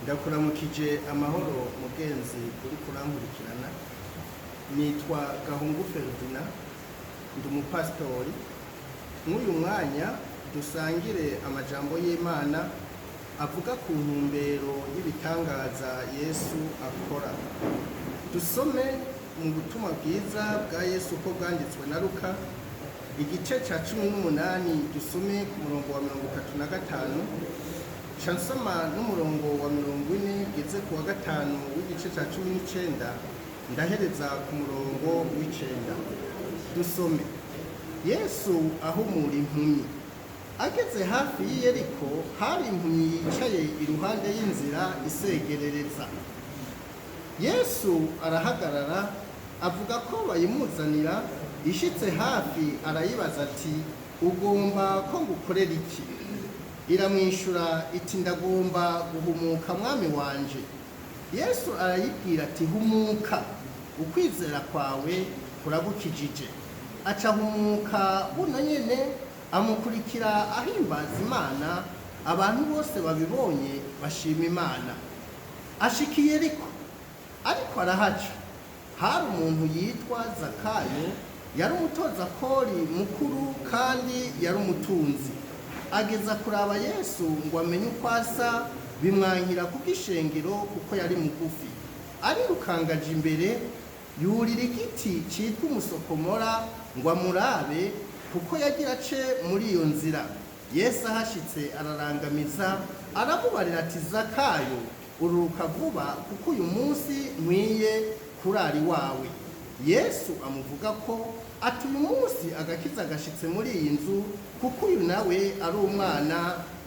Ndakuramukije amahoro mugenzi uriko urankurikirana. Nitwa Gahungu Ferdinand, ndi umupasitori. Mw'uyu mwanya dusangire amajambo y'Imana avuga ku ntumbero y'ibitangaza Yesu akora. Dusome mu butumwa bwiza bwa Yesu uko bwanditswe na Luka, igice ca 18, dusome ku murongo wa 35, nca nsoma n'umurongo wa 40 ngeze ku wa gatanu w'igice ca 19, ndahereza ku murongo w'icenda. Dusome. Yesu ahumura impumyi. Ageze hafi y'i Yeriko, hari impumyi yicaye iruhande y'inzira isegerereza. Yesu arahagarara, avuga ko bayimuzanira. Ishitse hafi arayibaza ati: "Ugomba ko ngukorera iki?" Iramwishura iti: "Ndagomba guhumuka, mwami wanje." Yesu arayibwira ati: "Humuka, ukwizera kwawe kuragukijije." Aca ahumuka buno nyene, amukurikira ahimbaza Imana. Abantu bose babibonye bashima Imana. Ashikiye ariko ariko arahaca, hari umuntu yitwa Zakayo, yari umutoza kori mukuru kandi yari umutunzi. Ageza kuraba Yesu ngo amenye uko asa, bimwankira kubw'ishengero kuko yari mugufi. Arirukangaje imbere, yurira igiti citwa umusokomora ngo amurabe, kuko yagira ace muri iyo nzira. Yesu ahashitse ararangamiza, aramubarira ati: "Zakayo, ururuka vuba, kuko uyu munsi nkwiye kurara iwawe." Yesu amuvuga ko ati: "Uyu munsi agakiza gashitse muri iyi nzu, kuko uyu nawe ari umwana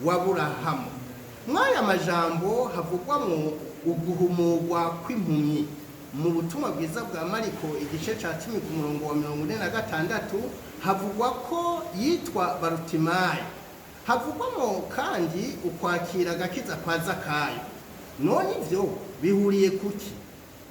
wa Burahamu." Mw'aya majambo havugwamwo uguhumurwa kw'impumyi. Mu butumwa bwiza bwa Mariko, igice ca 10, ku murongo wa 46, havugwa ko yitwa Barutimayo. Havugwamo kandi ukwakira agakiza kwa Zakayo. None ivyo bihuriye kuki?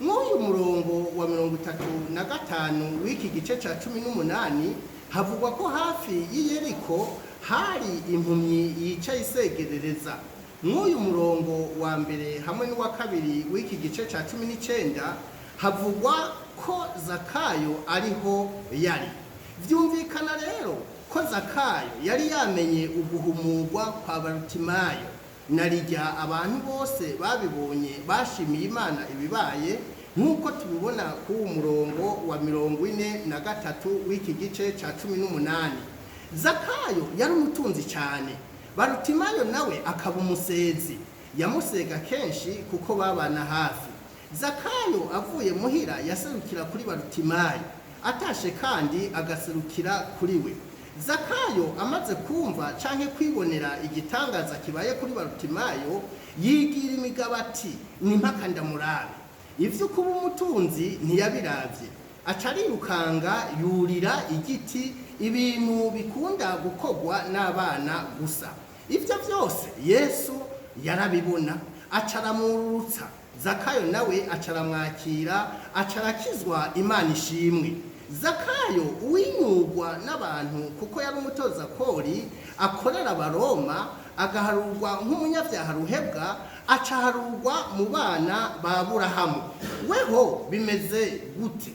Mw'uyu murongo wa 35 w'iki gice ca 18 havugwa ko hafi y'i Yeriko hari impumyi yicaye isegerereza. Mw'uyu murongo wa mbere hamwe n'uwa kabiri w'iki gice ca 19 havugwa ko Zakayo ariho yari. Vyumvikana rero ko Zakayo yari yamenye uguhumurwa kwa Barutimayo. Narirya abantu bose babibonye bashimiye Imana ibibaye, nk'uko tubibona k'uwu murongo wa 43 w'iki gice ca 18. Zakayo yari umutunzi cyane, Barutimayo nawe akaba umusezi. Yamusega kenshi kuko babana hafi. Zakayo avuye muhira yaserukira kuri Barutimayo, atashe kandi agaserukira kuri we. Zakayo amaze kumva canke kwibonera igitangaza kibaye kuri Barutimayo, yigira imigabo ati: "Ni mpaka ndamurabe." Ivyo kuba umutunzi ntiyabiravye, aca arirukanga yurira igiti, ibintu bikunda gukorwa n'abana gusa. Ivyo vyose Yesu yarabibona, aca aramururutsa. Zakayo nawe aca aramwakira, aca arakizwa. Imana ishimwe. Zakayo uwinugwa n'abantu kuko yari umutoza kori akorera Abaroma, agaharurwa nk'umunyabyaha ruhebwa, aca aharurwa mu bana ba Burahamu. Weho bimeze gute?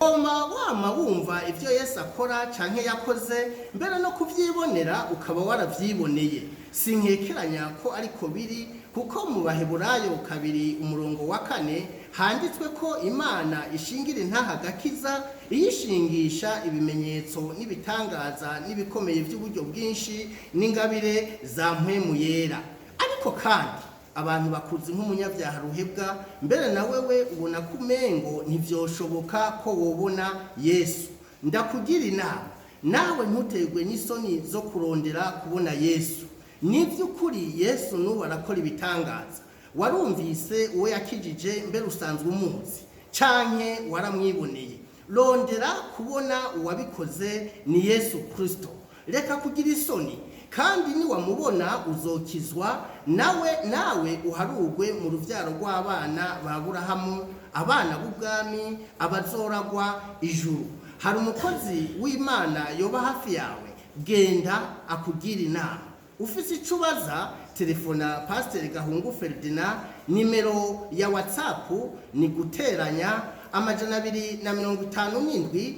Woma wama wumva ibyo Yesu akora canke yakoze, mbere no kuvyibonera ukaba waravyiboneye. Sinkekeranya ko ariko biri, kuko mu Baheburayo 2 umurongo wa 4 handitswe ko Imana ishingira intaha agakiza, iyishingisha ibimenyetso n'ibitangaza n'ibikomeye by'uburyo bwinshi n'ingabire za Mpwemu Yera. Ariko kandi abantu bakuzi nk'umunyabyaha ruhebwa, mbere na wewe ubona ko umengo ntivyoshoboka ko wobona Yesu. Ndakugira inama nawe, ntuterwe n'isoni zo kurondera kubona Yesu. Ni by'ukuri Yesu n'ubu arakora ibitangaza. Warumvise uwo yakijije, mbere usanzwe umuzi canke waramwiboneye. Rondera kubona uwabikoze, ni Yesu Kristo. Reka kugira isoni, kandi niwamubona uzokizwa nawe, nawe uharugwe mu ruvyaro rw'abana ba Burahamu, abana b'ubwami, abazoragwa ijuru. Hari umukozi w'Imana yoba hafi yawe, genda akugira inama. Ufise icyo ubaza. Telefona Pasiteri Gahungu Ferdinand. Nimero ya WhatsApp ni guteranya 257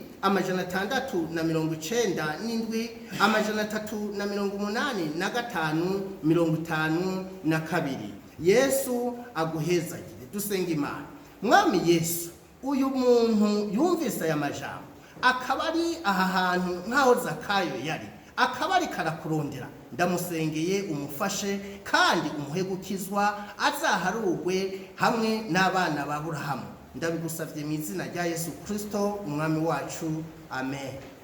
697 385 52. Yesu aguhezagire. Dusenga Imana. Mwami Yesu, uyu muntu yumvise aya majambo, akaba ari aha hantu nk'aho Zakayo yari, akaba ariko arakurondera, ndamusengeye umufashe kandi umuhe gukizwa, azaharugwe hamwe n'abana ba Burahamu. Ndabigusabye mu izina rya Yesu Kirisito, Umwami wacu. Amen.